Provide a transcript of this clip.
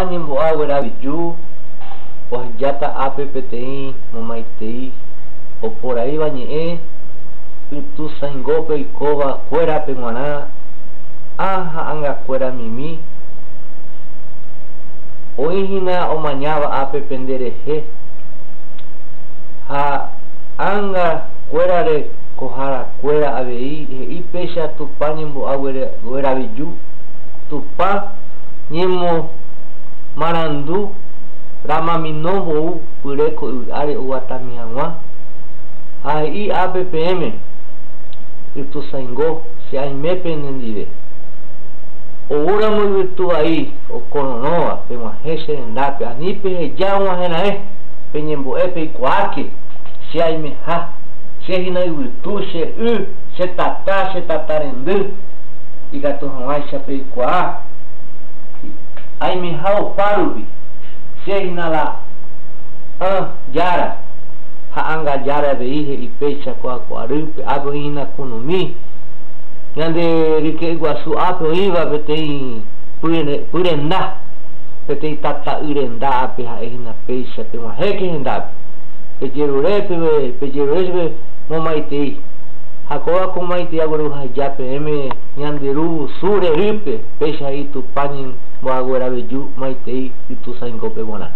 Tupã ñembo'a gueraviju ohejáta ápe peteĩ momaitei oporaíva ñe'ẽ ytũsãingópe oikóva kuérape g̃uarã ã ha ángakuéra mimi oĩ hína omañáva ápe pende rehe ha ánga kuéra rekoharakuéra avei he'i péicha Tupã ñembo'a gueraviju Tupã ñemomarandu ramamino mbou pyre ko yvy ári oguatami hag̃ua, ha he'i ápe peẽme, Ytũsãingo, che aime penendive. Oúramo yvytu vai okororõva, peg̃uahẽ che rendápe, ani peheja og̃uahẽ raẽ, peñembo'e peikuaáke, che aimeha, che hína yvytu, che y, che tata, che tata rendy, ikatu hag̃uáicha peikuaa aimeha opárupi, che hína la ã jára, ha ánga jára avei he'i péicha kóa ko arýpe, ápe oĩ hína kunumi, ñande ryke'y guasu ápe oĩva peteĩ pyrenda, peteĩ tata'y renda ápe ha'e hína péicha, peg̃uahẽke hendápe, pejerure pejerure chupe momaitei. Ha kóva ko maitei agueruhaja peẽme ñande Ru Vusu rerýpe, péicha he'i Tupã ñemboagueraveju maitei ytũsãingópe guarã.